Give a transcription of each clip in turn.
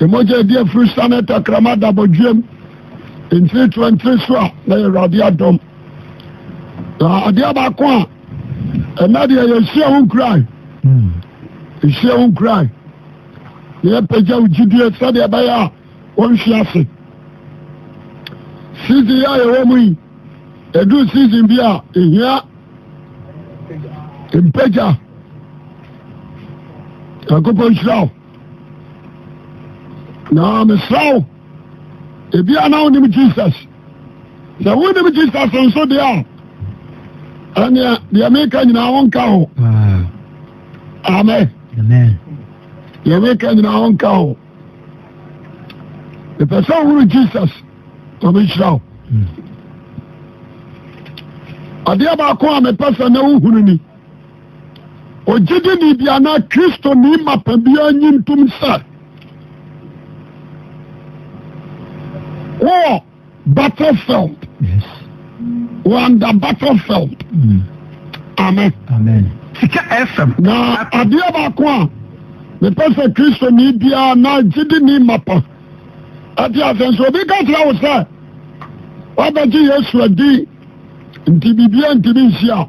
Mogya adi afiri sane tɛkrɛma da bɔdweam nkyiri toa nkyiri so a na yɛ Awurade adom. Na adeɛ baako a ɛnɛ deɛ yɛhyia ho nkuran yɛhyia ho nkuran na yɛpagya wo gyidie sɛdeɛ ɛbɛyɛ a wɔnhwe ase. Season yi a yɛwɔ mu yi ɛduru season bi a ɛhia mpagya. Nyankopɔn nhyira wo. Na mesrɛ wo, ebia na wonim Jesus. Sɛ wonim Jesus nso deɛ a, ɛneɛ deɛ meka nyinaa wonka ho. Amen. Deɛ meka nyinaa wonka ho. Mepɛ sɛ wohunu Jesus na menhyira wo. Adeɛ baako a mepɛ sɛ na wohunu ni. Ogyidini bi anaa Kristoni mapa biara nyi ntom sɛ wowɔ battlefield. Yes. Wɔ under battlefield. Amen. Amen. Sika FM. Na adeɛ baako a mepɛ sɛ Kristoni biara anaa gyidini mapa ɛte asɛ nso obi ka kyerɛ wo sɛ wabɛgye Yesu adi nti biribiara ntumi nsi a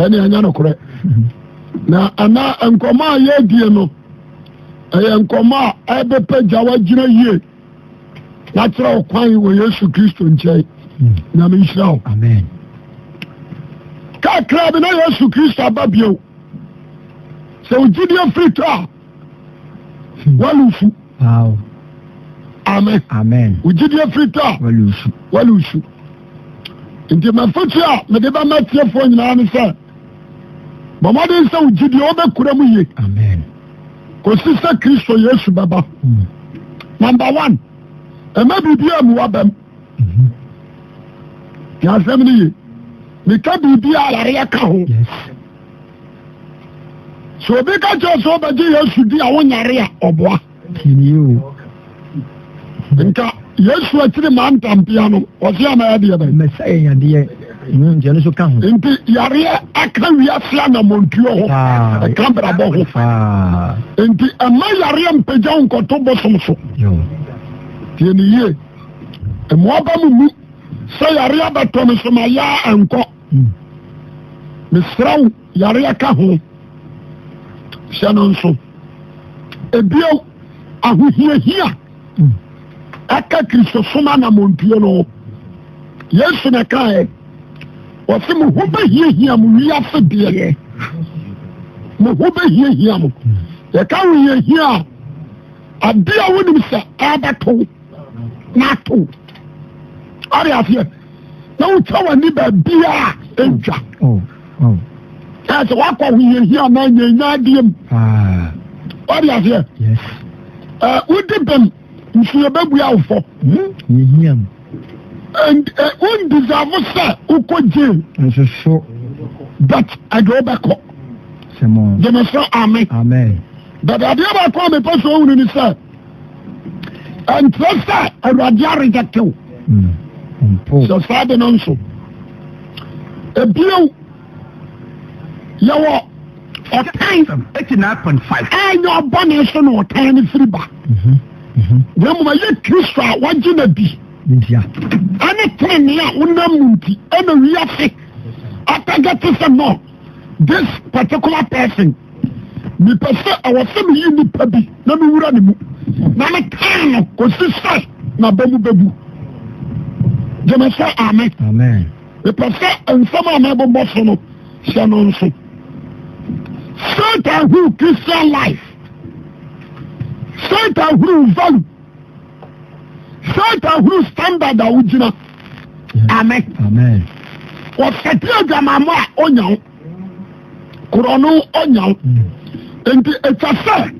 ɛne ɛnyɛ nokorɛ na ɛna nkɔmɔ a yɛredie no ɛyɛ nkɔmɔ a ɛbɛpɛgya wagyina yie na kyerɛ wo kwan wɔ Yesu Kristo nkyɛn. Nyame nhyira wo. Amen. Kakra bi na Yesu Kristo aba bio. Sɛ wo gyidie firi tɔ a walusu. Wow. Amen. Amen. Wo gyidie firi tɔ a walusu. Walusu. Nti m'afotu a mede bɛma atiefoɔ nyinaa ne sɛ bɔ mmɔden sɛ wo gyidie wobɛkura mu yie. Amen. Kɔsi sɛ Kristo Yesu bɛba. Number one, ɛma biribi a mu wabam. Mm-hmm. Yɛ asɛm no ye. Meka biribi a yareɛ ka ho. Yes. Sɛ obi ka kyerɛ sɛ wobɛgye Yesu di a wonyare a ɔboa. Nka Yesu akyiri ma ntampea no ɔse ama yɛdeɛ bɛn? Mɛsa yɛ yadeɛ. Nti ɛno nso ka ho. Nti yareɛ aka wiase anammɔntuo ho, ɛka brabɔ ho. Nti ɛma yareɛ mpagya wo nkɔto bosom so. Tie ne yie. Mmoa ba mu mu sɛ yareɛ abɛtɔ me so ma yɛ ɛnkɔ. Mesrɛ wo yareɛ ka ho. Hyɛ no nso. Ebio ahohiahia ɛka Kristosom anammɔntuo no ho. Yesu na ɛkaeɛ, ɔse mo ho bɛhiahia mo wiase deɛ. Mo ho bɛhiahia mo. Yɛka ahohiahia a, adeɛ a wonim sɛ ɛbɛto na ato. Ɔde aseɛ na wotwa w'ani baabiaa ɛntwa. Oh, oh. Ɛ sɛ woakɔ ahohiahia na nyanya adeɛ mu. Ɔde aseɛ. Wodi bem nso yɛbɛbua wo fɔ. Wondeserve sɛ wokɔ jail. Nso so. But ɛde wobɛkɔ. Gyeme sɛ amen. Amen. But adeɛ baako a mepɛ sɛ ɔhunu ne sɛ ɛnkyerɛ sɛ Awurade arejecte wo. Sɛ saa de no nso. Ebio yɛwɔ ɔtan a ɛnyɛ ɔbɔne so na ɔtan no firi ba. Na mmom ɛyɛ Kristo a wagye no adi ɛne tenenee a wonam mu nti ɛna wiase atagɛte sɛ no this particular person mepɛ sɛ ɛwɔ sɛ meyi nipa bi na mewura ne mu na metan no kɔsi sɛ n'aba mu bɛbu. Gyeme sɛ amen. Mepɛ sɛ nsɛm a mɛbobɔ so no hyɛ no nso. Satan huru Christian life. Satan huru value. Satan huru standard a wogyina. Amen. Amen. Wɔsɛte adwamammɔ a onya wo. Korɔ no onya wo. Nti atwa sɛ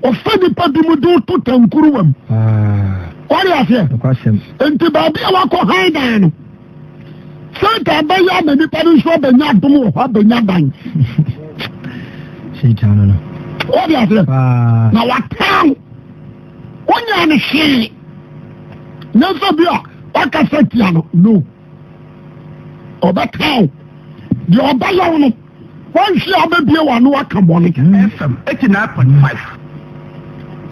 ɔfa nipa bi mu de wo to tankuruwa mu. Ah. Wɔde aseɛ. Nti baabi a wakɔ han dan no. Satan bɛyɛ ama nipa no nso abɛnya adom wɔ hɔ abɛnya dan. Satan no no. Wɔde aseɛ. Na wataa wonya no hwee. Nyɛ bi a wakasa tia no no. Ɔbɛtaa wo. Deɛ ɔbɛyɛ wo no wɔnhwe a wobɛbie w'ano aka bɔne. FM 89.5.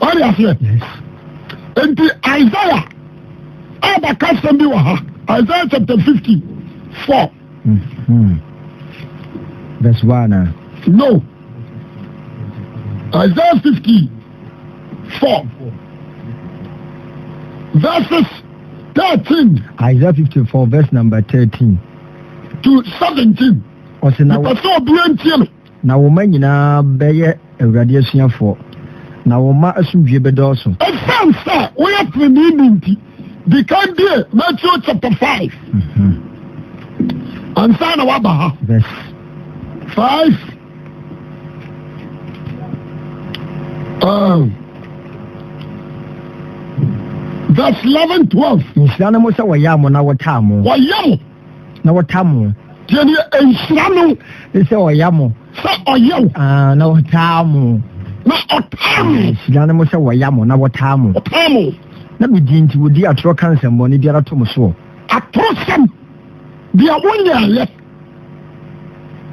Wɔde aseɛ. Yes. Nti Isaiah abɛka asɛm bi wɔ ha. Isaiah chapter 54. Mm-hmm. Verse 1. Ah. No. Isaiah 54. Verses 13. Isaiah 54 verse number 13. To 17. Ɔsɛ na Mepɛ sɛ obiara ntie me. Na wo mma nyinaa bɛyɛ Awurade asuafoɔ, na wo mma asomdwoeɛ bɛdɔɔso. Ɛsiane sɛ woyɛ teneneeni nti, di kan bue Matthew chapter 5 ansa na woaba ha. Verse 5 verse 11 12. Nhyira ne mo sɛ wɔyaa mo na wɔtaa mo. Wɔya mo. Na wɔta mo. Deɛ deɛ nhyira no. Ne sɛ ɔya mo. Sɛ ɔyɛ wo. Ah, na ɔtaa mo. Na ɔtaa mo. Nhyira ne mo sɛ wɔya mo na wɔtaa mo. Ɔtaa mo. Na me din nti wɔdi atorɔ ka nsɛmmɔne biara to mo soɔ. Atorosɛm deɛ wonyɛɛyɛ.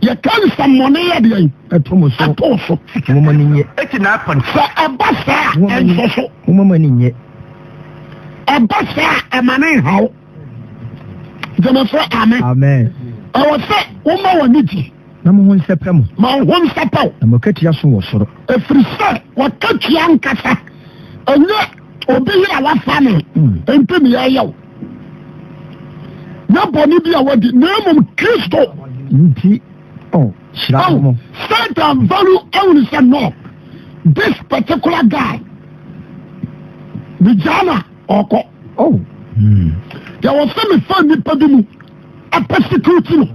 Yɛka nsɛmmɔne yɛ deɛ. Ɛto mo so. Ɛto so. Momma mo ani nnye. Sɛ ɛba saa a ɛnsɔ so. Momma mo ani nnye. Ɛba saa a ɛma ne nhaw. Gyeme so amen. Amen. Ɛwɔ sɛ woma w'ani gye. Na mo ho nsɛpɛ mo. Ma wo ho nsɛpɛ wo. Na mo akatua so wɔ soro. Ɛfiri sɛ w'akatua ankasa ɛnyɛ obi yere a wafa no nti ne yɛyɛ wo. Nyɛ bɔne bi a wadi na mmom Kristo. Nti oh, hyira mo. Satan value ahunu sɛ no this particular guy megyaa no a ɔkɔ. Oh. Hmm. Yɛwɔ sɛ mefa nnipa bi mu apɛsikiriti no.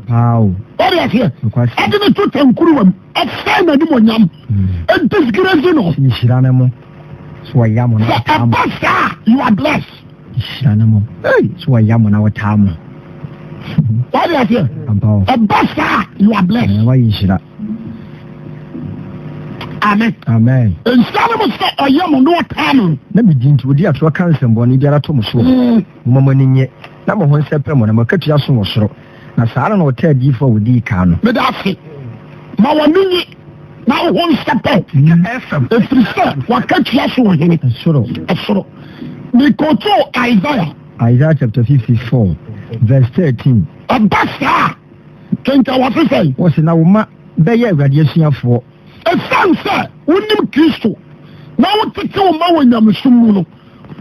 Ɔde aseɛ. Ɛde ne to tankuruwa mu. Ɛsɛn n'anim onyam. Ɛdisgrace no. Nhyira ne mo. So wɔya mo na wɔtaa mo. Sɛ ɛba saa you are blessed. Nhyira ne mo. So wɔya mo na wɔtaa mo. Ɔde aseɛ. Ɛba saa you are blessed. Wɔyɛ nhyira. Amen. Amen. Nhyira ne mo sɛ ɔyɛ mo na ɔtaa mo. Na me din nti wɔdi atorɔ ka nsɛmmɔne biara to mo soɔ. Momma mo ani nnye, na mo ho nsɛpɛ mo, na mo akatua so wɔ soro. Na saa ara na wɔtaa adiyifoɔ a wɔdii kan no. Meda ase. Ma w'ani nnye, na wo ho nsɛpɛ wo. Ɛfiri sɛ w'akatua so wɔ hene? Ɛsoro. Ɛsoro. Mekotoo Isaiah. Isaiah chapter 54 verse 13. Ɛba saa a, Kenkan wɔse sɛn? Wɔse, Na wo mma bɛyɛ Awurade asuafoɔ. Esiane sɛ wonim Kristo na wotete wo mma wɔ nyamesom mu no,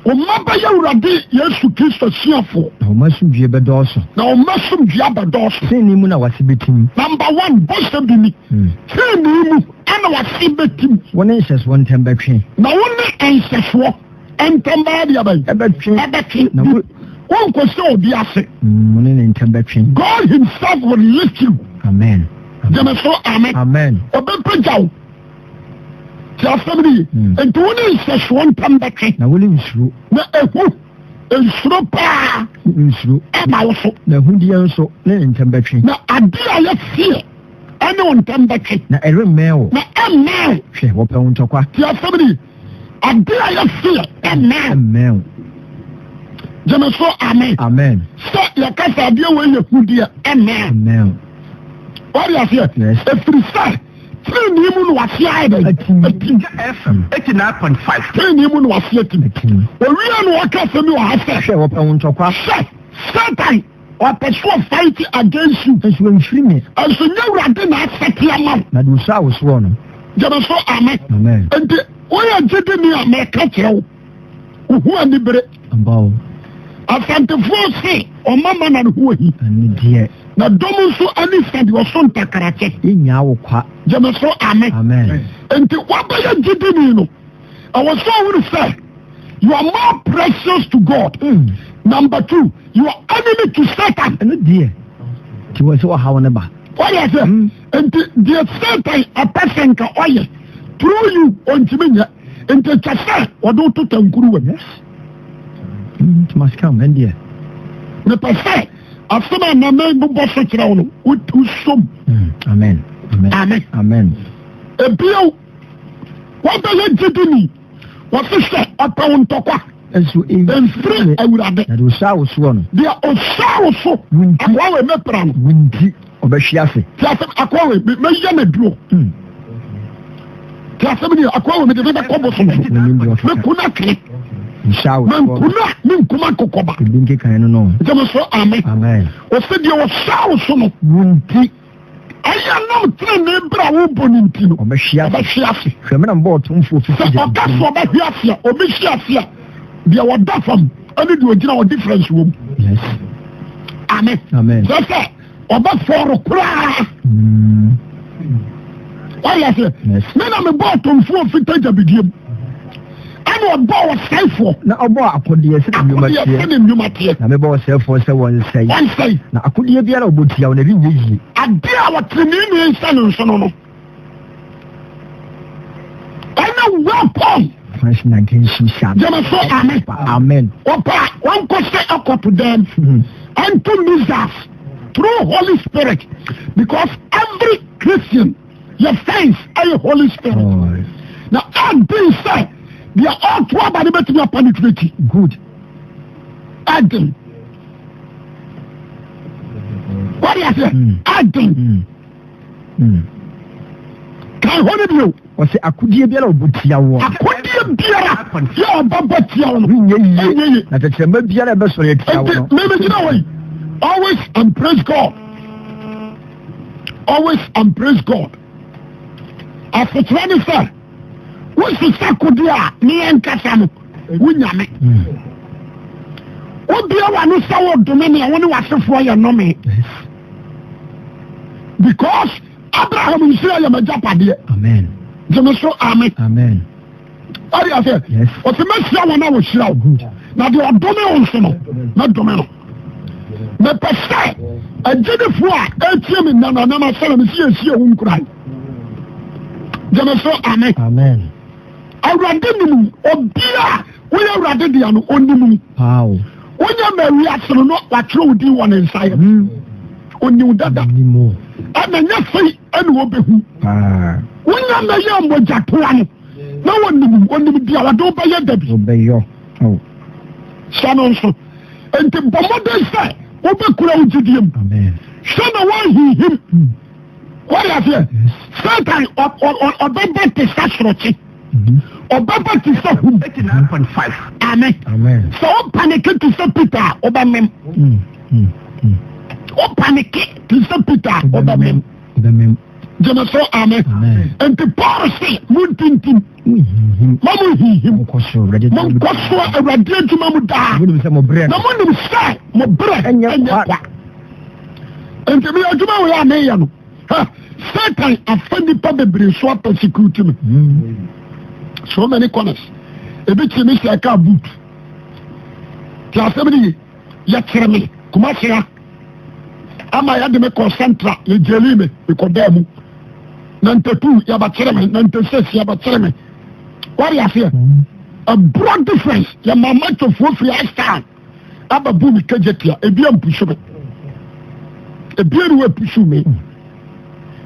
wo mma bɛyɛ Awurade Yesu Kristo asuafoɔ. Na wo mma asomdwoeɛ bɛdɔɔso. Na wo mma asomdwoeɛ abɛdɔɔso. Tenenee mu na w'ase bɛtim. Number one, bɔhyɛ bi ni. Tenenee mu na w'ase bɛtim. Wo ne nhyɛsoɔ ntam bɛtwe. Na wo ne nhyɛsoɔ. Ntam bɛyɛ deɛ bɛn? Ɛbɛtwe. Ɛbɛtwe. Na wo. Wonkɔhyɛ obi ase. Mm, wo ne ne ntam bɛtwe. God himself will lift you. Amen. Gyeme so amen. Amen. Ɔbɛpagya wo. Ti asɛm no ye. Nti wo ne nhyɛsoɔ ntam bɛtwe. Na wo ne nsuro. Na ehu nsuro paa. Nsuro. Ɛma wo so. Na ahudeɛ nso ne ne ntam bɛtwe. Na adeɛ a yɛfeɛ ɛne wo ntam bɛtwe. Na ɛremmɛn wo. Na ɛmmɛn wo. Hwɛ, wɔpɛ wo ntɔkwa. Ti asɛm no ye. Ade a yɛ feɛ ɛmmɛn. Ɛmmɛn wo. Gyeme so amen. Amen. Sɛ yɛka sɛ adeɛ wei yɛ hu deɛ ɛmmɛn. Ɛmmɛn wo. Wade aseɛ? Yes. Ɛfiri sɛ tenenee mu na wase ayɛ dɛn? Atim. Atim. FM 89.5. Tenenee mu na wase atim. Atim. Owie na ɔka asɛm bi wɔ ha sɛ. Hwɛ wɔpɛ wo ntɔkwa. Hwɛ Satan ɔpɛ so ɔfight against you. Nso ɛmfiri me. Nso nyɛ Awurade na asɛte ama wo. Na deɛ ɔhyira wo soɔ no. Gyeme so amen. Amen. Nti woyɛ gyidini a mɛka kyerɛ wo, wo ho anibere. Aba o. Asantefoɔ se ɔma ma na ne ho ahi. Ɛne deɛ. Na dɔm nso ani sa deɛ ɔso ntakrakyɛ. Yɛnyaa wo kwa. Gyeme so amen. Amen. Nti woabɛyɛ gyidini no, ɛwɔ sɛ ɔhunu sɛ you are more precious to God. Number two, you are enemy to Satan. Ɛno deɛ, nti wɔ sɛ ɔhaw ne ba. Wɔde aseɛ. Nti deɛ Satan ɛpɛ sɛ nka ɔyɛ through you ɔntumi nyɛ. Nti ɛtwa sɛ ɔde wo to tankuruwa mu. Yes. It must come, ɛndeɛ. Mepɛ sɛ asɛm a na mebobɔ so kyerɛ wo no, wosom. Amen. Amen. Amen. Amen. Ebio, wabɛyɛ gyidini. Wɔse hwɛ, ɔpɛ wo ntɔkwa. Nso ɛmfiri Awurade. Na deɛ ɔhyia wo soɔ no. Deɛ ɔhyia wo so. Wo nti. Akoa wei mɛpira no. Wo nti ɔbɛhwe ase. Te asɛm akoa wei mɛyɛ no aduro. Te asɛm ni akoa wei mede ne bɛkɔ bosom so. Mɛku no atwene. Mankuna ne nkuma nkokɔba. Ebi nkekae no no. Gyeme so amen. Amen. Ɔsɛ deɛ ɔhyɛ wo so no. Wo nti. Ɛyɛ nam tenenee berɛ a wobɔ no nti no. Ɔbɛhwe ase. Ɔbɛhwe ase. Hwɛ me na mebɔ ɔtomfoɔ fiti Sɛ ɔka so ɔbɛhwe ase a, obi hwe ase a, deɛ ɔda fam ɛne deɛ ɔgyina hɔ difference wɔ mu. Yes. Amen. Amen. Kyerɛ sɛ ɔbɛfɔre koraa. Wayɛ sɛ me na mebɔ ɔtomfoɔ fita gyabidie mu ɛna ɔbɔ ɔsɛefoɔ. Na ɔbɔ akodeɛ sɛ ne nnwuma teɛ. Akodeɛ sɛ ne nnwuma teɛ. Na mebɔ ɔsɛefoɔ sɛ wɔnsɛe. Wɔnsɛe. Na akodeɛ biara a ɔbɔ tia wo no ɛrenyɛ yie. Adeɛ a ɔteneneeni nhyɛ no nso no no ɛna weapon. Fashion against you shall. Gyeme so amen. Amen. Ɔpa wɔnkɔ sɛ ɛkɔto dɛm. Ɛnto missiles through Holy Spirit because every Christian yɛ fence ɛyɛ Holy Spirit. Oh. Na ɛden sɛ deɛ ɔto aba no bɛtumi apenetrate. Good. Ɛden. Wɔde aseɛ ɛden. Kan hɔ no bio. Ɔsɛ akodie biara a ɔbɔ tia woɔ. Akodie biara yɛ ɔbɔ bɔ tia wo no. Nyɛ yie. Nyɛ yie. Na tɛkyerɛma biara a ɛbɛsɔre atia wo no. Nti mímí gyina hɔ yi always and praise God always and praise God asekyerɛ ne sɛ wosesa akodeɛ a ne yɛn nkasa no wonyame. Wobie w'ano sɛ wodome nea wo ne w'asefoɔ yɛ nnome. Because Abraham nhyira yɛ m'agyapadeɛ. Amen. Gyeme so amen. Amen. Ɔde aseɛ. Yes. Ɔsɛ mɛhyira wɔn a wɔhyira wo. Na deɛ ɔdome wo nso no, mɛdome no. Mepɛ sɛ agyidifoɔ a ɛretie me nnɛ no anam asɛm a mesi yɛsie wo nkuran. Gyeme so amen. Amen. Awurade nim wo. Obi a woyɛ Awurade dea no, ɔnim wo. Wow. Wonya ma wiase no no watwerɛ wo din wɔ ne nsa yam. Ɔnim wo dada. Ɛna nyɛ fei ɛna wɔbɛhu. Wonya ma yɛ mogyatoa no na wɔnim wo. Ɔnim deɛ ɔde wobɛyɛ da bi. Wobɛyɔ. Oh. Hyɛ no nso. Nti bɔ mmɔden sɛ wobɛkura wo gyidie mu. Amen. Hwɛ na woanhinhim. Wọ́n yà sẹ́, Satan ọbẹ̀bẹ̀ te sẹ́ sorọ̀kye, ọbẹ̀bẹ̀ te sẹ́ hum. Amen. Sẹ o paniki te sẹ́ Peter a, ọbẹ̀ mem. O paniki te sẹ́ Peter a, ọbẹ̀ mem. Gyeme so amen. Nti Paul se mo ntintim. Ma mo nhinhim. Monkɔ so Awurade adwuma mu daa. Na monim sɛ mo berɛ ɛnyɛ kwa. Nti meyɛ adwuma wei a meyɛ no. Satan afa nipa bebree so apɛ security me. So many corners. Ebi kyerɛ me sɛ ɛka boot. Ti asɛm no ye. Yɛkyerɛ me Kumasi ha. Ama yɛde me kɔ Central yɛgyeli me mekɔdaa mu. 92 yɛbɛkyere me 96 yɛbɛkyere me wade aseɛ a broad difference yɛma matwofoɔ firi astan abɛbu me kagyatia ebi ampusu me ebi ne wapusu me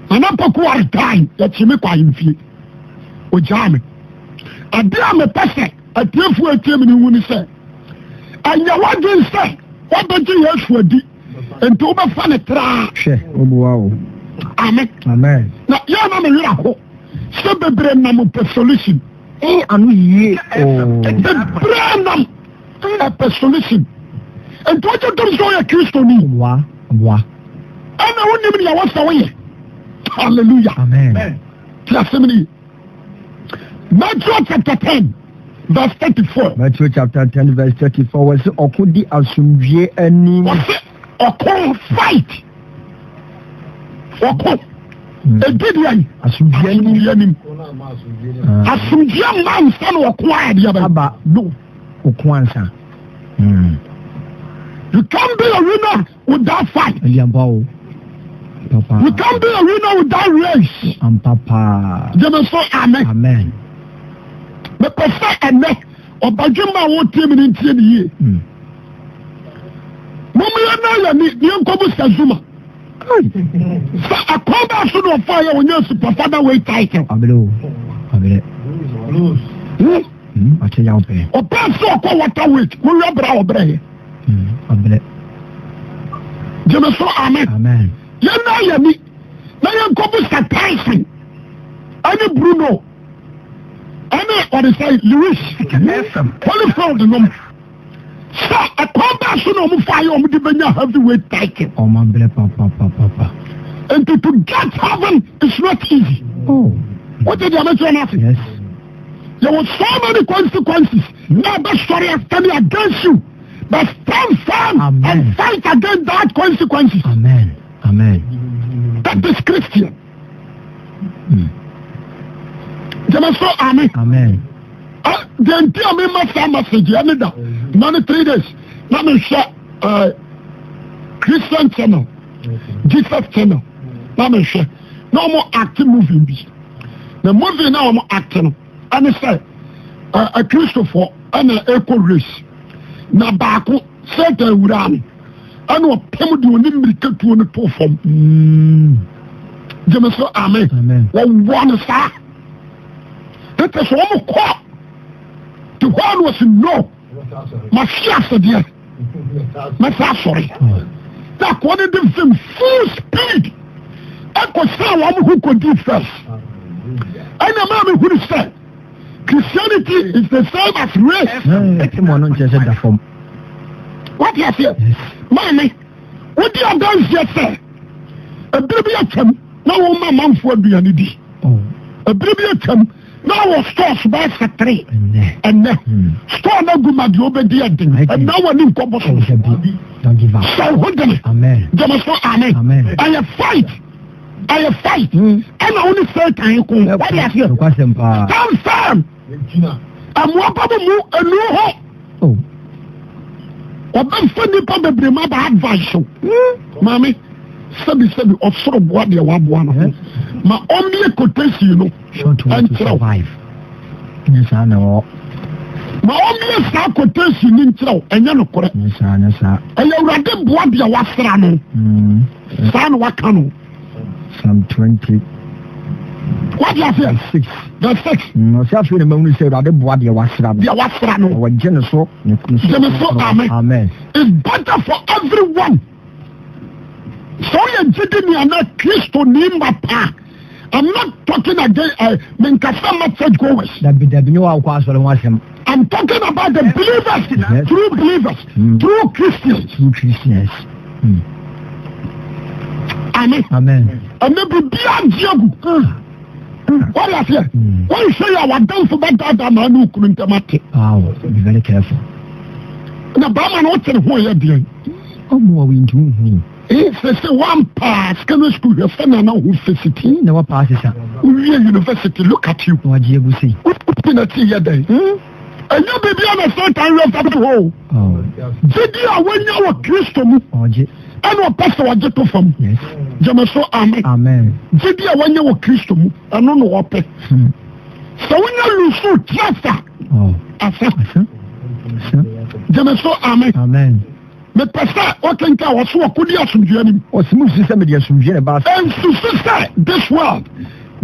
nana poku aretan yɛkye me kɔ ahemfie ogyaa me adeɛ a mepɛ sɛ atiefoɔ atie me ne hu ne sɛ ɛnyɛ wadwen sɛ wabɛgye Yesu adi nti wobɛfa ne traa. Hwɛ, ɔboa wo. Amen. Amen. Na yɛn na me werɛ ho sɛ bebree nam pɛ solution. Ɛn ano yie oo. Bebree nam pɛ solution. Nti wogye tom sɛ woyɛ Kristoni. Ɔboa, ɔboa. Ɛna wonim nea wɔsɛ woyɛ. Hallelujah. Amen. Ti asɛm ni. Matthew chapter 10 verse 34. Matthew chapter 10 verse 34. Wɔsi ɔko di asomdwie anim. Wɔsi ɔko fight. Ɔko. Hmm. Edi di ayi. Asomdwie anim. Ah. Asomdwie mma nsa na ɔko ayɛ deɛ bɛyɛ. Aba. No. Ɔko ansa. Hmm. You can't be a winner without fight. Ɛdi ampa o. Papa. You can't be a winner without race. Ampa paa. Gyeme so amen. Amen. Mepɛ sɛ ɛnɛ ɔbadwemma a wɔtie me no ntie ne yie. Hmm. Mom yɛ na yɛ ne yɛnkɔbu sɛ Zuma. Sɛ ɛkwan bɛɛ so na ɔfa yɛ ɔnyɛ super father way title. Abere o. Abere. Hmm? Ɔte yaw pɛ. Ɔpɛ sɛ ɔkɔ water weight. Mowia berɛ a ɔbrɛ yɛ. Ɔbrɛ. Gyeme so amen. Amen. Yɛn na yɛ ni na yɛn kɔ bu sa Tyson ɛne Bruno. Ɛne ɔde sɛ Lewis Holyfield nom sɛ ɛkwan bɛɛ so na wɔn fa yɛ wɔn de bɛnya heavyweight title. Wɔn abrɛ papapapa. Nti to get heaven is not easy. Oh. Wote deɛ mɛkyerɛ no ase? Yes. There were so many consequences. Now the story is standing against you. But stand firm Amen. and fight against that consequences. Amen. Amen. That is Christian. Gyeme so amen. Amen. Deɛ nti a mema saa message ɛne da na ne 3 days na mehwɛ Christian channel, Jesus channel, na mehwɛ na wɔn act movie bi, na movie na wɔn act no ɛne sɛ Akristofoɔ ɛna ɛkɔ race na baako Satan wura no ɛna ɔpem deɛ ɔne mmirikatuo no to fam. Gyeme so amen. Wɔwɔ no saa tete sɛ wɔn kɔ te hɔ a na wɔsi no mahwe asedeɛ mɛsa asɔre na akoa no de vim full speed ɛkɔ sɛ wɔn ho kɔdi first. Ɛna maa mi hunu sɛ Christianity is the same as race. Ɛte mu ɔno nkyɛn sɛ da fam. Wate aseɛ? Maame, wodi adanseɛ sɛ ebere bi atwam na wɔn ma amanfoɔ aduane di. Ebere bi atwam na wɔ stores bɛyɛ sɛ tere. Ɛnɛ store no agu ma deɛ ɔbɛdi ɛden. Ɛnɛ wɔ ne nkɔbɔ so. Hyɛ wo ho dene. Gyeme so amen. Ɛyɛ fight. Ɛyɛ fight. Ɛna wo ne Satan ko. Wate aseɛ? Stand firm. Ɛmoa ba mu enu hɔ. Ɔbɛfa nnipa bebree ma ba advice o. Maame, sɛbi sɛbi ɔsoro boa deɛ waboa no ho. Ma ɔmmie quotation no nkyerɛ wo. Ma ɔmmie saa quotation no nkyerɛ wo, ɛnyɛ nokorɛ. Ɛyɛ Awurade boa deɛ wasra no. Saa na waka no. Psalm 20. Wate aseɛ? Verse 6. Verse 6. Ɔsɛ afei na mahunu sɛ Awurade boa deɛ wasra no. Deɛ wasra no. Na wɔgye no so. Gye me so, amen. Amen. It's better for everyone. Sɛ woyɛ gyidi ni anaa Kristo ni mma paa. I'm not talking again. Menkasa ma church goers. Dabi dabi nye wa wokɔ asɔre ho asɛm. I'm talking about the believers, yes. True believers, true Christians. True Christians. Amen. Amen. Ɛnɛ biribi agye agu. Wɔde aseɛ. Wɔnhwɛ yɛ a wadanfo bɛdaadaa maa ne okunu ntɛm ate. Wow, be very careful. Na bɛrima no wote ne ho yɛ deɛn? Ɔmo a wɔntumi hu. Sese wampaa secondary school hwɛ sɛ na na ho fesiti. Na wapaa sesa. Wowie university, look at you. Na wagye agu sei. Wopɛ na ti yɛ dɛn? Ɛnyɛ biribi a na Satan yɛ fa to hɔ o. Gyidi a wanya wɔ Kristo mu ɛna ɔpɛ sɛ ɔgye to fam. Gyeme so amen. Gyidi a wanya wɔ Kristo mu ɛno na ɔpɛ. Sɛ wonya lusu trust a asa. Gyeme so amen. Mepɛ sɛ wokenkan wɔ so ɔko di asomdwoe anim. Ɔse mususu sɛ mede asomdwoe na ɛbaa. Ɛnsusu sɛ this world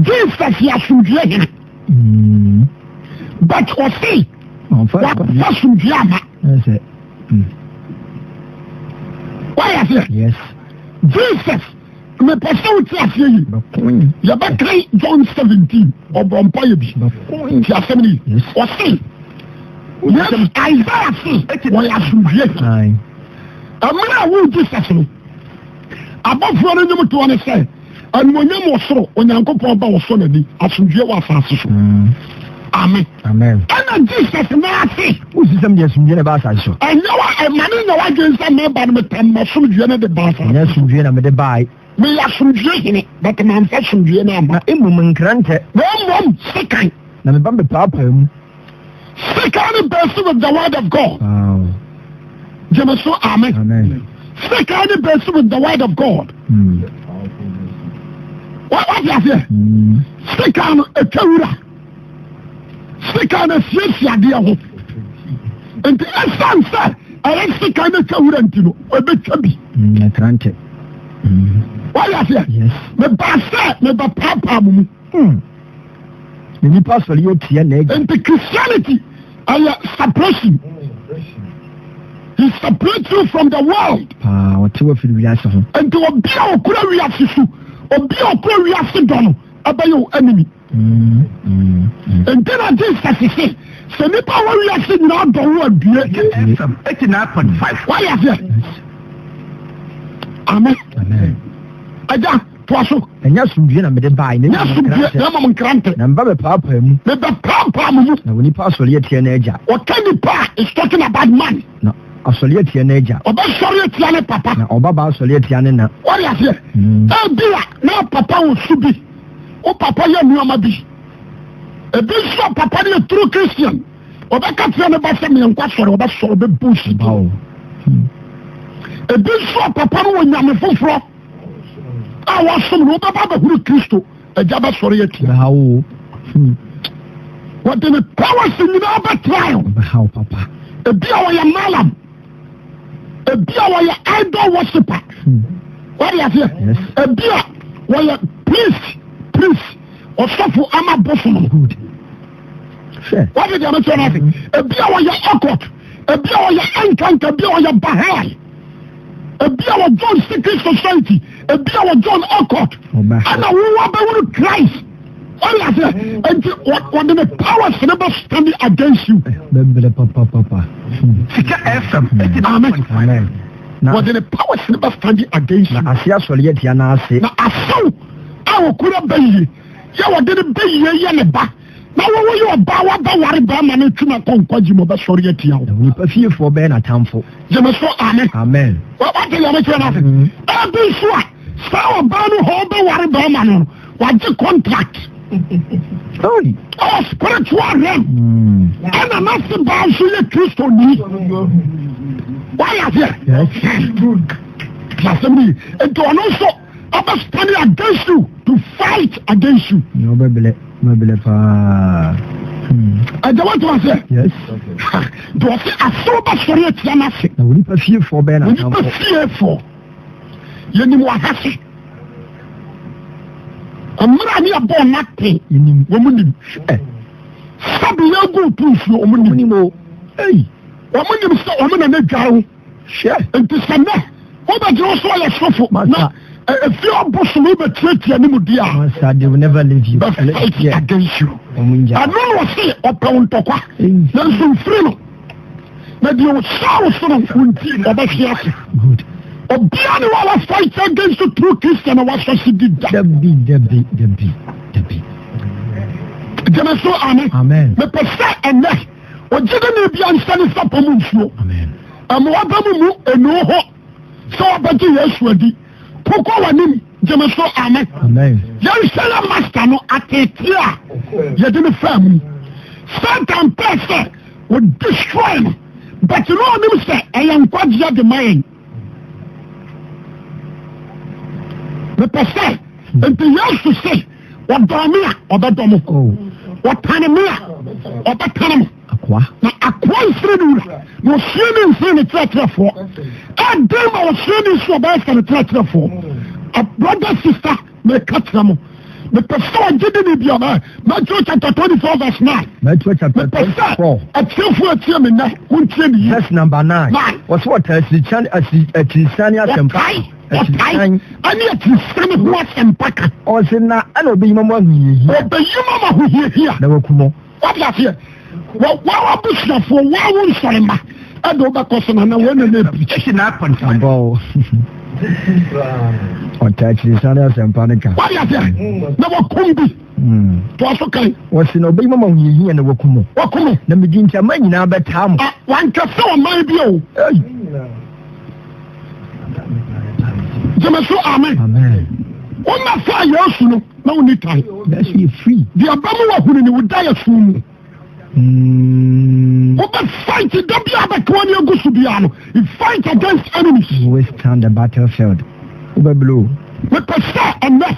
Jesus yɛ asomdwoe hene. But ɔse wafa asomdwoe ama. Wayɛ aseɛ? Yes. Jesus mepɛ sɛ wote aseɛ yi. Yɛbɛkan John 17 ɔbɔ mpa yɛ bi. Ti asɛm no yi. Ɔse Yes, Isaiah se wɔyɛ asomdwoe. Mmerɛ a woo Jesus no, abɔfoɔ no nnwom toɔ ne sɛ, Animuonyam wɔ soro, Onyankopɔn ba wɔsɔ n'ani, asomdwoe wɔ asase so. Amen. Amen. Ɛna Jesus naa se. Wosi sɛ mede asomdwoe na ɛba asase so. Ɛnyɛ wa ɛma ne nyɛ w'adwene sɛ meba no metam m'asomdwoe no de ba asase so. Ɛnyɛ asomdwoe na mede bae. Meyɛ asomdwoe hene, but mamfa asomdwoe no amma. Na mmom nkrantɛ. Na mmom sekan. Na meba bɛpaapaa mu. Sekan ne bɛsi with the word of God. Wow. Gyeme so amen. Amen. Sekan ne bɛsi with the word of God. Wate aseɛ? Sekan no atwa wura. Sekan no asiesie adeɛ ho. Nti ɛsiane sɛ ɛyɛ sekan no atwa wura nti no, ɛbɛtwa bi. Nkrantɛ. Wate aseɛ? Yes. Mebaa sɛ mebɛpaapaa mo mu. Na nipa sɔre yɛ tia n'agya. Nti Christianity ɛyɛ separation. He separates you from the world. Paa ɔte wɔ firi wiase ho. Nti obi a ɔkura wiase su, obi a ɔkura wiase dɔ no, ɛbɛyɛ wo enemy. Nti na Jesus se, sɛ nnipa wɔ wiase nyinaa dɔ wo a due. FM 89.5. Wayɛ aseɛ. Amen. Agya, toa so. Ɛnyɛ asomdwie na mede bae, na mmom nkrantɛ. Na mmom nkrantɛ. Na meba bɛpaapaa mu. Mebɛpaapaa mo mu. Na onipa asɔre atia n'agya. Ɔka nipa a, is talking about man. Na asɔre atia n'agya. Ɔbɛsɔre atia ne papa. Na ɔbabaa asɔre atia ne na. Wɔde aseɛ. Ebi a na papa wɔ su bi. Wo papa yɛ nneɛma bi. Ebi nso a papa no yɛ true Christian. Ɔbɛka kyerɛ ne ba sɛ meɛnkɔ asɔre, ɔbɛsɔre, ɔbɛbu si. Ebi nso a papa no wɔ nyame foforɔ a wɔsom no, wobɛba abɛhunu Kristo, agya bɛsɔre atia. Wɔde ne powers nyinaa bɛtrae. Ebi a wɔyɛ malam. Ebi a wɔyɛ idol worshiper. Wɔde aseɛ. Ebi a wɔyɛ priest priest ɔsɔfo ama bosom no. Wɔde deɛ mekyerɛ no ase. Ebi a wɔyɛ occult. Ebi a wɔyɛ nkanka. Ebi a wɔyɛ Baha'i. Ebi a wɔ join secret society. Ebi a wɔ join occult. Ɛna wowɔ bɛwuru Christ. Ɔde aseɛ nti wɔde ne powers ne bɛ stand against you. Bɛbrɛ papapapa. Sika FM. Amen. Wɔde ne powers ne bɛ stand against you. Na ase asɔre atia n'ase. Na asew a wɔkura bɛyie yɛ wɔde ne bɛyie yɛ ne ba na wɔwɔ yɛ ɔbaa wabɛware bɛrima no atwam akɔ nkwagye mu ɔbɛsɔre atia wo. Na onipa fiefoɔ bɛyɛ n'atamfo. Gyeme so amen. Amen. Wate deɛ mekyerɛ no ase. Ebi nso a saa ɔbaa no hɔ ɔbɛware bɛrima no no wagye contract. Ɔwɔ spiritual realm. Ɛna n'ase baa nso yɛ Kristoni. Wayɛ aseɛ. Asɛm no yi. Nti ɔno nso ɔbɛ stand against you to fight against you. Na ɔbɛbrɛ ɔbɛbrɛ paa. Ɛgya wate aseɛ. Yes. Nti ɔse asew bɛsɔre atia n'ase. Na onipa fiefoɔ bɛyɛ n'atamfo. Onipa fiefoɔ. Yɛnim wɔ ha se mmerɛ a ne yɛbɔɔ n'ate wɔn nim. Sɛbi yɛgu to nsuo wɔn nim. Wɔn nim sɛ wɔn na ne dware ho. Nti sɛ nnɛ wobɛgyina wo so ayɛ sɔfo na efie ɔbosom wobɛtiatia ne mu di a bɛfight against you. Ɛno na ɔse ɔpɛ wo ntɔkwa nanso mfiri no. Na deɛ ɔhyɛ wo so no wo nti ɔbɛhwe ase. Obia ne wa wa fight against the true Christian na wasɔ se di da. Dabi dabi dabi dabi. Gyeme so amen. Amen. Mepɛ sɛ ɛnɛ ɔgye de ne bia nhyɛ ne sapɔ mu nsuo. Amen. Ɛmoa bɛ mu mu enu ho sɛ wabɛgye Yesu adi. Kokɔ w'anim gyeme so amen. Amen. Yɛnhyɛ yɛ master no ateetee a yɛde ne faa mu. Satan pɛɛ sɛ Wɔ destroy no but na ɔnim sɛ ɛyɛ nkwagyeɛ de ma yɛn. Mepɛ sɛ nti Yesu se ɔdɔ me a ɔbɛdɔ mo, oh. ɔtane me a ɔbɛtane mo. Na akoa mfiri ne wura na osuani mfiri ne kyerɛkyerɛfoɔ. Ɛden ma osuani nso ɔbɛyɛ sɛ ne kyerɛkyerɛfoɔ. Brother sister Meka kyerɛ mo, mepɛ sɛ ɔgye di ne bia bɛ Matthew chapter 24 verse 9. Matthew chapter 24. Atiefo atie me nnɛ, montie me yie. Verse number 9. 9. Wɔsɛ wɔtaa akyirikyane akyirisan asɛmpa. Ɔtae ɛne akyirisan ho asɛmpa ka. Ɔsɛ na ɛna ɔbɛyi ma mo ahohiahia. Ɔbɛyi ma mo ahohiahia. Na waku mo. Wate aseɛ? Wɔ wɔn abusuafoɔ, wɔn wo nsɔre mma, ɛde wobɛkɔ so na na wɔn na na ebirikyi. Abɔ o. Ɔtaa akyirisan ne asɛmpa no ka. Wate aseɛ? Na wɔkum bi. Toa so kan. Wɔsi na ɔbɛyi mama ahohiahia na waku mo. Waku mo. Na medi nti aman nyinaa bɛtaa mo. Wanka sɛ ɔman bi o. Gyeme so amen. Amen. Woma fa Yesu no. Na wonni tan. Nanso yɛ free. Deɛ ɛba mu wɔ hunu ni wo da yɛ sum mu. Wobɛ fight da bi a bɛka wani agu so biara no. You fight against enemies. You always stand the battlefield. Wobɛ blow. Mepɛ sɛ ɛnɛ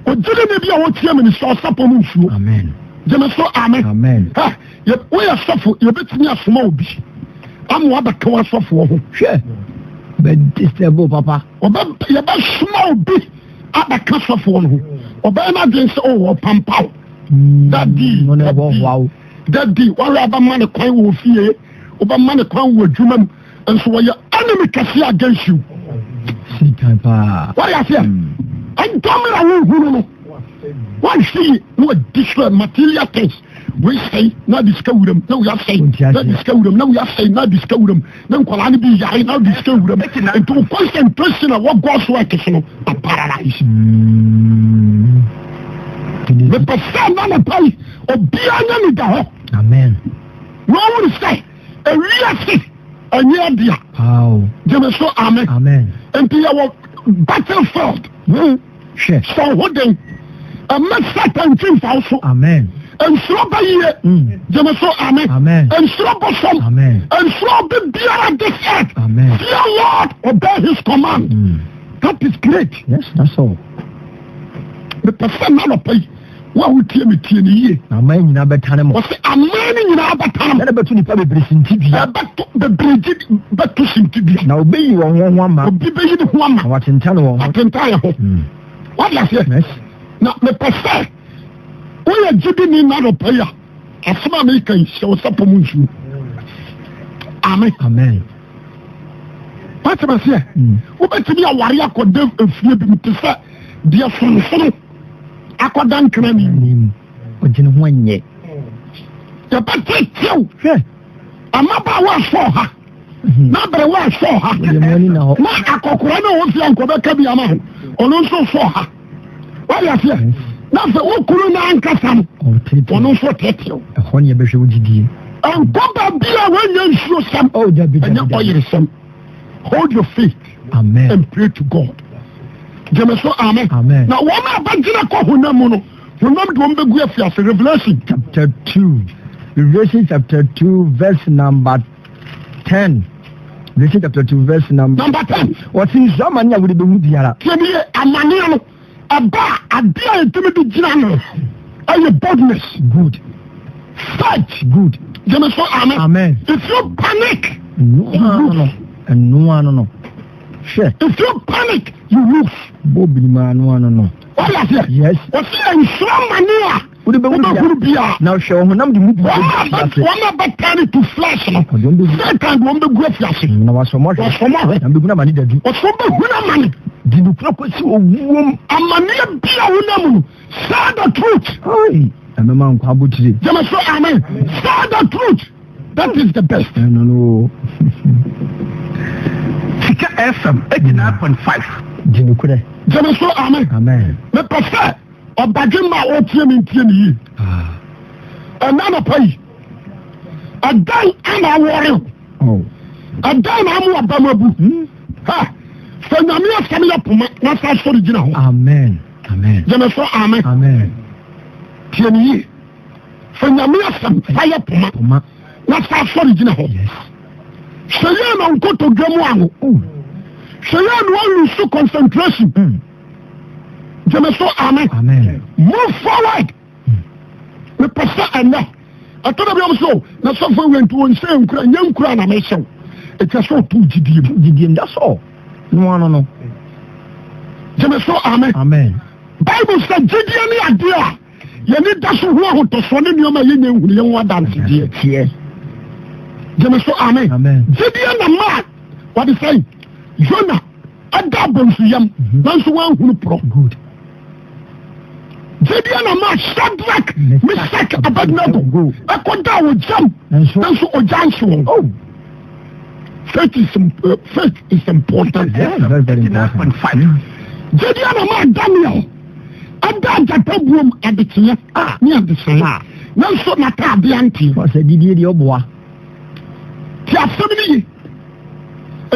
ogyina ni bi a wɔtie me no sɛ ɔsapɔ mu nsuo. Amen. Gyeme so amen. Amen. Ha, woyɛ sɔfo yɛbɛtumi asoma obi ama wabɛka w'asɔfoɔ ho. Hwɛ, bɛ disturb papa. Yɛbɛsoma obi. abɛka sɔfoɔ no ho ɔbɛyɛ no adwene sɛ oh ɔpampaw dadi dadi wɔhwɛ abɛma ne kwan wɔ fie wobɛma ne kwan wɔ adwuma mu nso wɔyɛ enemy kɛseɛ against you wɔde aseɛ ɛdɔm na wohunu no. Wanhwɛ yie na wadestroy material things. Wei sɛe na ade sika wuram na wei asɛe na ade sika wuram na wei asɛe na ade sika wuram na nkwadaa no bi yare na ade sika wuram. Nti wo concentration a wɔ God's work so no a paralyze. Mepɛ sɛ na nɔpa yi obiara nya ne da hɔ. Amen. Na ɔhunu sɛ ewiase ɛnyɛ ɛdea. Gyeme so amen. Amen. Nti yɛwɔ battlefield. Hmm. Hwɛ. Hyɛ wo ho den. Mma Satan ntwi mfa wo so. Amen. Nsuro bayie. Mm. Gyeme so amen. Amen. Nsuro bosom. Amen. Nsuro obi biara this earth. Amen. Fear Lord, obey his command. Mm. That is great. Yes, that's all. Mepɛ sɛ nnanɔpa yi wo a wotie me tie ne yie. Na aman nyinaa bɛtane mo. Wɔsi aman no nyinaa bɛtane mo. Na ɛbɛto nipa bebree sintidua. Ɛbɛto bebree gye bɛto sintidua. Na obeyi wɔn ho ho ama. Obi bɛyi ne ho ama. Na watentane wɔn ho. Watentan yɛ ho. Hmm. Wade aseɛ. Yes. Na mepɛ sɛ woyɛ gyidini nnanɔpa yi a asɛm a meka yi hyɛ wo sɛ pɔm nsuo. Amen. Amen. Wate aseɛ. Hmm. Wobɛtumi aware akɔda efie bi mu te sɛ deɛ sonsono akɔda nkra ne mu. Ɔgye ne ho anyɛ. Yɛbɛtetew. Hwɛ. Mmabaawa asɔ ha. Mhm. Na aberewa asɔ ha. Na akɔkora ne ɔwɔ fie ankɔbɛka bi ama ho. Ɔno nso sɔ ha. Wade aseɛ. Na sɛ wo kunu no ankasa no, ɔno nso tetew. Ɛhɔ ne yɛbɛhwɛ wo gyidie. Ɛnkɔ baabi a wɔnyɛ nsuo sɛm. Oh, Ɛnyɛ ɔyere sɛm. Hold your faith. Amen. And pray to God. Gyeme so amen. Amen. Na wɔn a bɛgyina kɔ honam mu no, honam de wɔn bɛgu afiase. Revelation. Chapter 2. Revelation chapter 2 verse number 10. Revelation chapter 2 verse number, number 10. Wɔsi nsu amane a wɔde bɛhu biara. Tiɛ ni yɛ amaneɛ no ɛba a adeɛ a yɛtumi de gyina no ɛyɛ boldness. Good. Faith. Good. Gyeme so amen. Amen. If you panic, you lose. Ɛnoa no no. Hwɛ. If you panic, you lose. Bɔ binima ano ano no. Wọ́n yà sẹ́. Yes. Wọ́n si nsúra mani a. Wọ́n bɛ wúru bia. Na hwɛ wɔn honam de mu bi bɛ gu afiase. Wọ́n a bɛ turn to flesh no. Satan de wɔn bɛ gu afiase. Na wɔasɔ mo ahwɛ. Wɔasɔ mo ahwɛ. Na bɛ hu amane dadu. Wɔsɔ bɛ hu amane. Di nokura kɔsi owuom. Amaneɛ bi a wonam no. Say the truth. Ayi. Ɛmɛma nkwa abotire. Jẹ́mi sọ amen. Say the truth. That is the best. Ɛno no. Sika FM 89.5. Di nokorɛ. Jẹ́mi sọ amen. Amen. Mepɛ sɛ ɔbadwemma a ɔtie me ntie me yie. Ɛna anɔpa yi, ɛdan ana awɔre o. Ɛdan na amu aba mu abu. Hmm? Ha, sɛ nyame asɛm yɛ poma na sa asɔre gyina hɔ. Amen. Amen. Gyeme so amen. Amen. Tie me yie. Sɛ nyame asɛm fa yɛ poma. Poma. Na sa asɔre gyina hɔ. Yes. Hwɛ yɛ na nkotodwe mu aho. Oh. Hwɛ yɛ na ɔlusu concentration. Mm. Gyeme so amen. Amen. Move forward. Mepɛ sɛ ɛnɛ ɛtɔ da bi ɔmo so na sɔfo awia nti wɔn nhyɛ nkura nyɛ nkura na mehyɛ wo. Ɛkyɛ sɛ ɔto gyidie mu. Gyidie mu that's all. No ano no. Gyeme so amen. Amen. Bible sɛ gyidie ne adeɛ a yɛne da so ho ahotɔsoɔ ne nneɛma a yɛnyɛ nhunu yɛn ho adansedeɛ. Teɛ. Gyeme so amen. Amen. Gyidie na maa wɔde sɛn Yona ɛda abɔnsu yam mhm. nanso wɔanhunu porɔ. Good. Gyidie na maa Shadrach, Meshach, Abednego ɛkɔda ogyam nanso ogya nhye wɔn. Oh. Faith is, uh, faith is important. Yeah, very, very important. Gyidie na maa Daniel ɛda agyata buom adekyeɛ ah. ne adehyɛn ah. nanso n'ataadeɛ anteɛ. Wɔsɛ gyidie deɛ ɔboa. Ti asɛm no ye.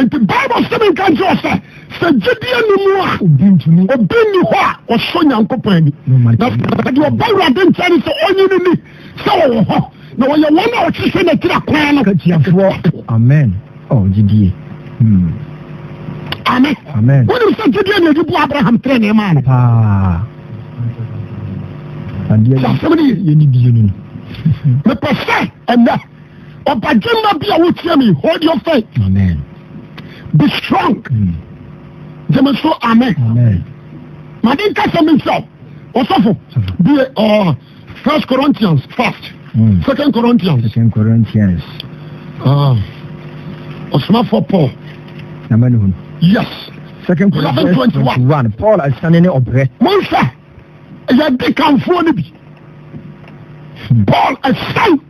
Nti Bible sɛ menka nkyerɛ wo sɛ, sɛ gyedie nni mu a, obi ntumi, obi nni hɔ a ɔsɔ Nyankopɔn ani. Na deɛ ɔba Awurade nkyɛn ne sɛ ɔnye no ni sɛ ɔwɔ hɔ, na ɔyɛ wɔn a wɔhwehwɛ n'akyiri akwan no Katiafoɔ. Amen. Oh, gyidie. Hmm. Amen. Amen. Wonim sɛ gyedie na ɛde bu Abraham trenee maa no. Paa. Adeɛ Sɛ asɛm no ye. yɛni die no no. Mepɛ sɛ ɛnnɛ Ɔbadwemma bi a wotie me, hold your faith. Amen. Be strong. Mm. Gyeme so amen. Amen. Made nkasa mi nkyerɛ ɔsɔfo bi uh, First Corinthians fast. Mm. Second Corinthians. Second Corinthians. Uh, ɔsomafoɔ Paul. Na mani hunu. Yes. Second Corinthians 21. Paul asane ne ɔbrɛ. Monhwɛ. Yɛde kanfoɔ no bi. Paul ɛsɛn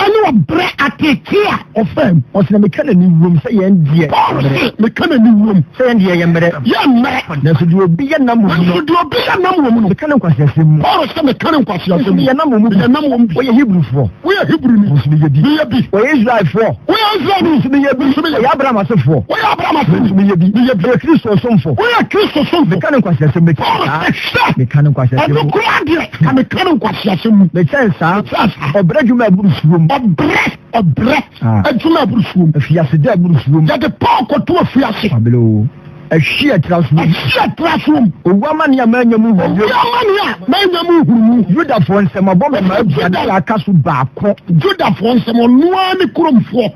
ɛne ɔbrɛ ateetee a ɔfaa mu. Ɔse na meka n'ani wuom sɛ yɛn deɛ. Paul se meka n'ani wuom. Sɛ yɛn deɛ yɛ mmerɛ. Yɛ mmerɛ. Nanso deɛ obi yɛ nam wɔ mu no. Nanso deɛ obi yɛ nam wɔ mu no. Meka no nkwaseasɛm mu. Paul se meka no nkwaseasɛm mu. Meyɛ nam wɔ mu bi. Meyɛ nam wɔ mu bi. Woyɛ Hebrifoɔ. Woyɛ Hebrini. Nso meyɛ bi. Meyɛ bi. Wɔyɛ Israelfoɔ. Woyɛ Israelni. Nso meyɛ bi. Nso meyɛ. Wɔyɛ Abraham asefoɔ. Woyɛ Abraham aseni. Nso meyɛ bi. Meyɛ bi. Wɔyɛ Kristo somfo. Woyɛ Kristo somfo. Meka no nkwaseasɛm mu. Paul se hwɛ. Meka no nkwaseasɛm mu. Ɛno koraa deɛ ka meka no nkwaseasɛm mu. Mekyɛn saa. Mekyɛn saa. Ɔbrɛ adwuma a ɛboro suo mu. Ɔbrɛ ɔbrɛ Ah. adwuma a ɛboro suo mu. Afiase da a ɛboro suo mu. Yɛde Paul kɔto afiase. Abele o. Ɛhwe a ɛtra soɔ mu. Ɛhwe a ɛtra soɔ mu. Owu amane a mannya mu nhunumu. Owu amane a mannya mu nhunumu. Yudafoɔ nsam abɔ me mmaa aduane a aka so baako. Judafoɔ nsam ɔno ara ne kuromfoɔ.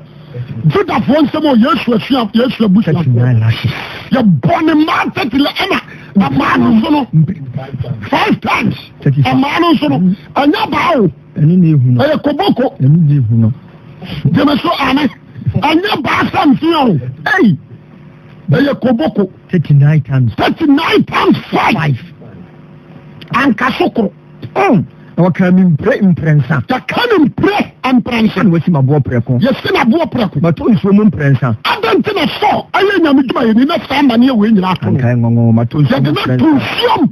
Judafoɔ nsam o Yesu asua Yesu abusuafoɔ. Yɛbɔ ne mmaa tɛtile ɛna ɛmaa no nso no five times. Ɛmaa no nso no ɛnyɛ baa o. Ɛyɛ koboko. Gyeme so ame. Ɛnyɛ baa sɛ mfeɛ o. Ei. Ɛyɛ koboko. 39 times. 39 times 5. Anka so koro. Na wɔkaa me mpire mprɛnsa. Yɛka me mpire mprɛnsa. Na wɔasi m'aboɔ prɛko. Yɛsi n'aboɔ prɛko. Matɔ nsuo mu mprɛnsa. Adɛn nti na Saul ayɛ nyame dwumayɛni na saa amaneɛ wei nyinaa ato no? Anka nwanwa matɔ nsuo mu Yɛde no mprɛnsa. ato nsuom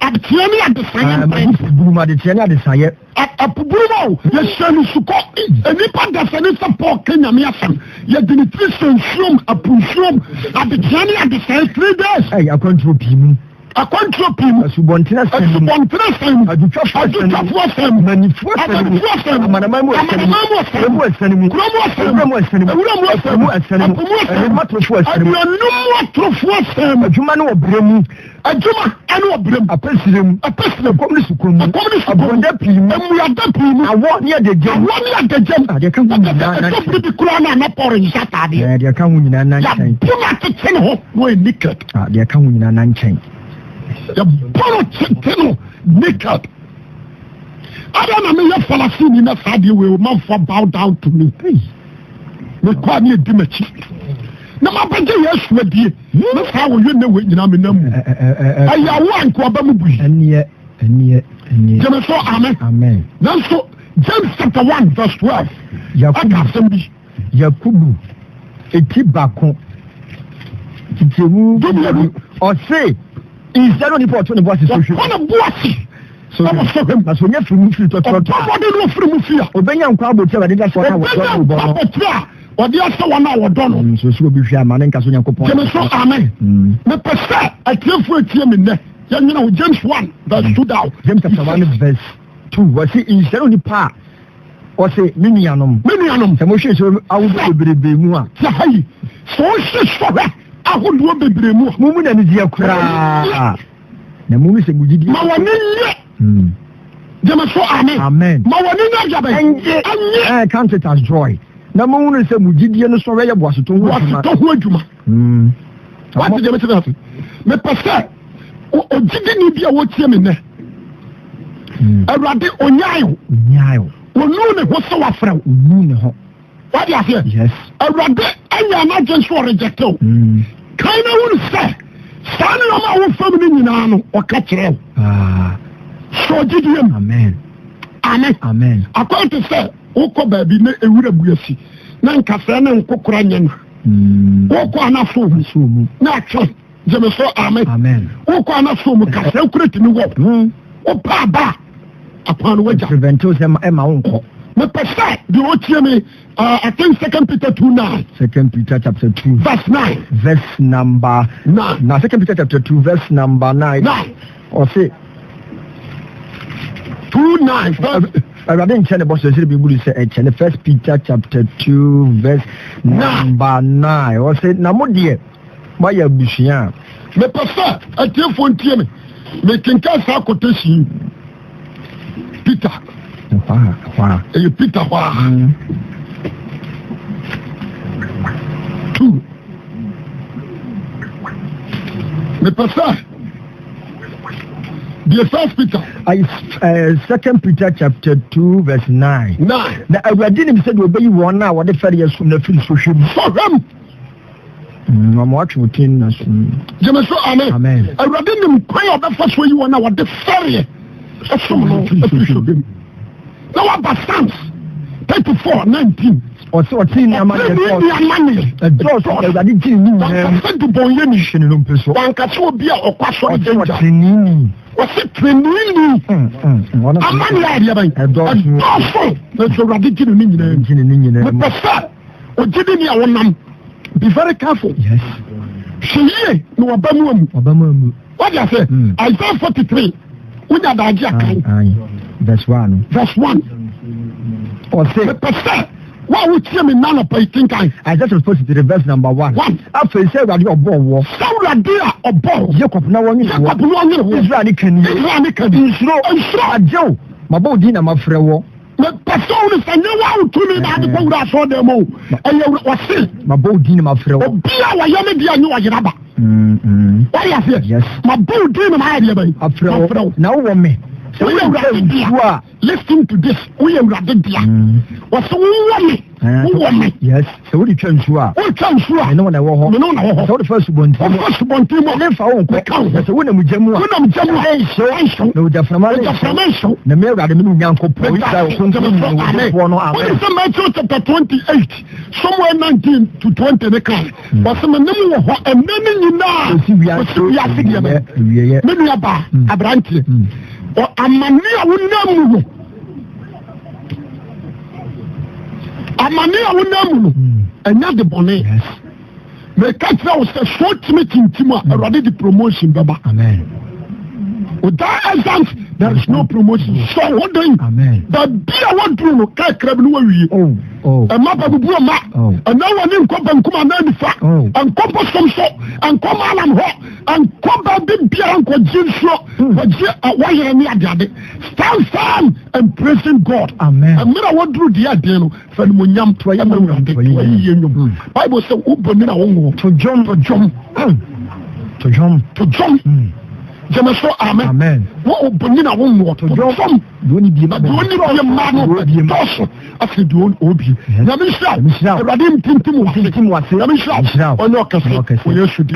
adekyea ne adesaeɛ mprɛnsa. Maburu mu adekyea ne adesaeɛ. Ɛpo bunu mu o, yɛhyɛ no sukɔ. Nnipa dasani sɛ Paul ka Nyame asɛm. Yɛde ne tiri hyɛ nsuom, ɛpo nsuom, adekyea ne adesaeɛ 3 days. Ɛy, akwantuo pii mu. Akwantuo pii mu. Asubɔntene asan mu. Asubɔntene asan mu. Adwotwafoɔ asan mu. Adwotwafoɔ asan mu. Amanifoɔ asan mu. Amanifoɔ asan mu. Amanaman mu asan mu. Amanaman mu asan mu. Kurom asan mu. Kurom asan mu. Ewura mu asan mu. Ewura mu asan mu. Ɛpo mu asan mu. Ɛpo mu asan mu. Anuanom atorofoɔ asan mu. Anuanom atorofoɔ asan mu. Adwuma ne ɔbrɛ mu. Adwuma ne ɔbrɛ mu. Apɛsire mu. Apɛsire mu. Ɛkɔm ne sukɔm mu. Ɛkɔm ne sukɔm mu. Abuada pii mu. Mmuada pii mu. Awɔ ne adagyam. Awɔ ne adagyam. Ah, deɛ ɛka ho nyinaa na Ɛtɔ bere bi koraa na na Paul nhyɛ ataadeɛ. Ɛɛ, deɛ ɛka ho nyinaa na nkyɛn. Yɛabo no atete ne ho na ɔyɛ naked. Ah, deɛ ɛka ho nyinaa na nkyɛn. Yɛbɔ no tete no naked. Ada na meyɛ Falasini na saa deɛ wei manfoɔ bow down to me. Mekɔ a ne ɛdi m'akyi. Na mabɛgye Yesu adie. Ne saa wɔyɛ nnɛ wei nyinaa menam mu. Ɛyɛ awo a nkoa ba mu bui. Gyeme so amen. Nanso James chapter 1 verse 12 ɛka asɛm bi. Yakubu eti baako nkyekyɛmu dumienu ɔse nhyira ne onipa ɔto ne bo ase sɔhwɛ mu. Ɔtɔ ne bo ase ɛwɔ sɔhwɛ mu. Na sɛ onya firi mu firi tɔtrɔtɔ a. Ɔbɔ mmɔden na ɔfiri mu fi a. Obenya nkwa abotire a Awurade de ahyɛ wɔn a wɔdɔ no bɔ no. Obenya nkwa abotire a ɔde ahyɛ wɔn a wɔdɔ no. Sɛ osi obi hwɛ ama ne nka so Onyankopɔn. Gyeme so amen. Mepɛ sɛ atiefoɔ etie me nnɛ. Yɛnwene ho James 1 verse 2 down. James chapter 1 verse 2 wɔsi nhyira ne onipa a Ɔse, Me nuanom. Me nuanom. Sɛ mohwɛ sɔhwɛ ahodoɔ bebrebe mu a. Tie ha yi, sɛ wohwɛ sɔhwɛ ahodoɔ bebree mu a. Mommu no anigyeɛ koraa. Na monhu sɛ mo gyidie. Ma wɔn ani nnye. Gyeme so amen. Amen. Ma wɔn ani nnye adeɛ bɛn? Ɛnnye. Ɛnnye. Eh, count it as joy. Na monhunu sɛ mo gyidie no sɔhwɛ yɛ boasetɔ ho adwuma. Boasetɔ ho adwuma. Wate deɛ mete ase? Mepɛ sɛ ogyidini bi a wɔtie me nnɛ. Awurade onyae wo. Onyae wo. Onuu ne ho sɛ wafrɛ wo. Onuu ne ho. Wate aseɛ? Yes. Awurade anya n'adwene so ɔrejecte wo. Kan na wunu sɛ saa nneɛma a wofam no nyinaa no ɔka kyerɛ wo. Ah. Sɔ gyidie mu. Amen. Amen. Amen. Akwan te sɛ wokɔ baabi na ewura bu asi na nkasɛɛ ne nkokora nyɛ na. Wokɔ a na so mu na atwe gyeme so amen. Wokɔ a na so mu kasɛɛ kura tumi wɔ. Wopɛ aba a akwan no wagya. Prevent wo sɛ ɛma wo nkɔ. Mepɛ sɛ deɛ ɔtie me I think Second Peter 2:9. Second Peter chapter 2 verse 9. Verse number 9. Na Second Peter chapter 2 verse number 9. 9. Ɔse 2:9. Awurade nkyɛ ne bɔhyɛ sɛ bibulu sɛ ɛkyɛ ne First Peter chapter 2 verse number 9. Ɔse na mo deɛ moayɛ abusua a. Mepɛ sɛ atiefoɔ ntie me. Mekenkan saa quotation yi. Peter. Ɛyɛ Peter hɔ a. 2. Mepɛ sɛ deɛ First Peter. Second Peter chapter 2 verse 9. 9. Na Awurade nim sɛ deɛ ɔbɛyi wɔn a wɔde fɛre asum no afiri sɔhwɛ mu. Sɔhwɛ mu. Na ma watwe wo tin na so. Gyeme so amen. Amen. Awurade nim kwan a ɔbɛfa so ayi wɔn a wɔde fɛreɛ. Ɛsom no ɛfiri hwɛ mu. Na waba Psalms 34 19. Ɔsɛ ɔtene amaneɛ dɔɔso. Ɛdɔɔso Awurade gye ne nyinaa mu. Wankasa dubɔnyɛni. Hwɛ ne nnompe so. Wankasa obi a ɔkɔ asɔre Ɔsɛ gyangya. ɔteneneeni. Ɔsɛ teneneeni. Amaneɛ a ɛdeɛ bɛn? Ɛdɔɔso. Ɛdɔɔso. Nanso Awurade gye ne nyinaa mu. Gye ne nyinaa mu. Mepɛ sɛ ogyidini a wonam be very careful. Yes. Hwɛ yie na waba mu amu. Waba mu amu. Wadi ase? Isaiah 43. Wonya daagye akan. Verse 1. Verse 1. Ɔse. Mepɛ sɛ wo a wotie me nna anɔpa yi kenkan. Isaiah chapter 43 verse number 1. 1. Afei sɛ Awurade ɔbɔɔ wɔ. Sɛ Awurade a ɔbɔɔ. Jacob na wɔnwene wɔ. Jacob na wɔnwene wɔ. Israel ne kani. Israel ne kani. Nsuro. Nsuro. Agye wo. Mabɔ wo din na mafrɛ wɔ. Mepɛ sɛ wo ne sɛ nyɛ wo a wo tumi na ade kɔwura asɔɔdan mu o. Ɛyɛ wura wɔse. Mabɔ wo din na mafrɛ wɔ. Obi a wɔyɛ me deɛ nyɛ ɔyera ba. Wade aseɛ? Yes. Mabɔ wo din na mayɛ deɛ bɛn? Afrɛ wo. Na wowɔ me. Sɛ woyɛ awurade dea. Listen to this. Woyɛ awurade dea. Wɔse wowɔ me. Wowɔ me. Yes. Sɛ wode twa nsuo a. Wotwa nsuo a. Me ne wo na ɛwɔ hɔ. Me ne wo na ɛwɔ hɔ. Sɛ wode fa asubɔnten mu. Wofa asubɔnten mu a. Me mfa wo nkɔ. Meka wo ho. Na sɛ wonam gya mu a. Wonam gya mu a. Ɛnhyew. Ɛnhyew. Na ogyaframa renhyew. Ogyaframa renhyew. Na me Awurade me ne wo Nyankopɔn. Israel Ɔkronkronni ne wo Gyefoɔ no. Amen. Wonim sɛ Matthew chapter 28 somewhere 19 to 20 ne kan. Wɔsi me ne mo wɔ hɔ ɛnɛ ne nyinaa. Kɔsi wiase wiase deɛ bɛ. Awieɛ. Me nua baa aberanteɛ. Amane a wonam mu no. Amane a wonam mu no. Ɛnyɛ de bɔne. Meka kyerɛ wo sɛ so tumi tintim a Awurade de promotion bɛba. Amen. Without exams, there is no promotion. So ho den. Amen. Baabi a waduru no kakra bi no wawie. Oh, oh. Ɛma babubu ɔma. Oh. Ɛna wɔ ne nkɔ bankum anaa nifa. Oh. Nkɔ bosom so. Nkɔ malam hɔ. Nkɔ baabi biara nkɔgye nsuo. Kɔgye wɔyere ne adeade. Stand firm and praising God. Amen. Mmerɛ a waduru deɛ ɛden no, fa animuonyam To ayɛ ma Awurade. To To ayɛ ayɛ nnwom. Bible sɛ wobɔ nini a wonwo. To dwom. To dwom. To dwom. To dwom. Gyeme so amen. Amen. Wo obonyin a wonwoɔ. To dwom. Deɛ ɔnni bie ma Deɛ ɔnni bie mma no dɔɔso afei deɛ ɔwɔ bie. Nyame nhyira wo. Nyame nhyira wo. Awurade ntintim w'ase. Ntintim w'ase. Nyame nhyira Nhyira wo. wo. Ɔnyɛ ɔkɛse Ɔnyɛ ɔkɛse. wɔ Yesu din mu.